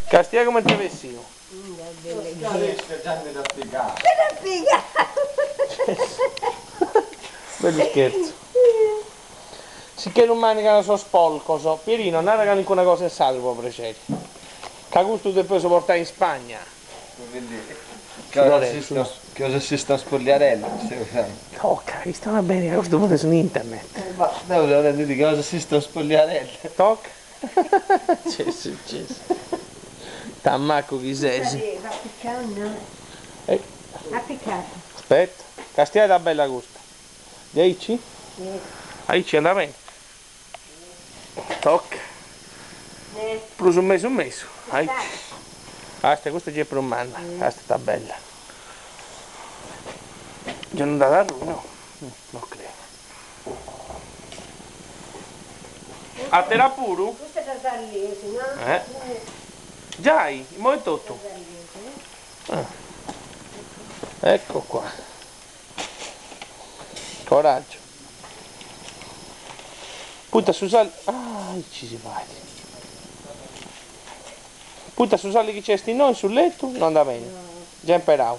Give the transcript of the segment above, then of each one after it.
Castia comente bessiu. Bellu scherzu. Si che lu manigan sos polcos. Pierino, nara calincuna cosa in sardu po prexeri. Ca custu depeus portai in Spagna. Che cosa si sta spogliarello? Tocca, chistiona beni ca custu poneus in internet. Ma deu seu narendi che cosa si sta spogliarello. Tocca. Gesù Gesù. Ita maccu chi ses. Aspetta, castia ita bella custa. De aici? Aici andat beni. Tocca. Prus mesu mesu. Aici. Castia, custa già est prus manna. Castia ita bella. Già non nd'at arrui, no? No creo. Atera puru? Eh. Giai, imoi totu. Ecco qua. Coraggio. Poita su sali. Ah, aici si fait. Poita su sali chi nc'est innoi in su letu no andat beni. Già imperau.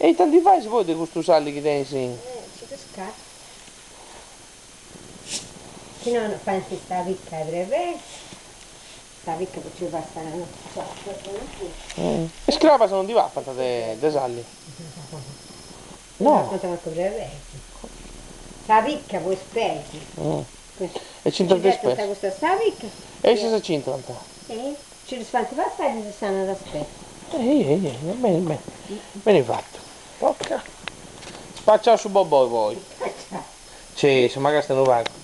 E ita ndi fais poi de custu sali chi tenis? Ci ddu scartu. Chi no faint sa picca 'e brebei, sa picca po ci passai Is crabas non ndi papant de sali? No. Non papant mancu brebei. Sa picca po is peis. E c'intrant is peis. Custa sa picca. E issas c'intrant. Ci ddus faint passai e ddis sanat is peis. Ehi ehi ehi, beni beni, beni fatu. Tocca. Spaciau su boboi poi. Ci, su magasta unu pagu.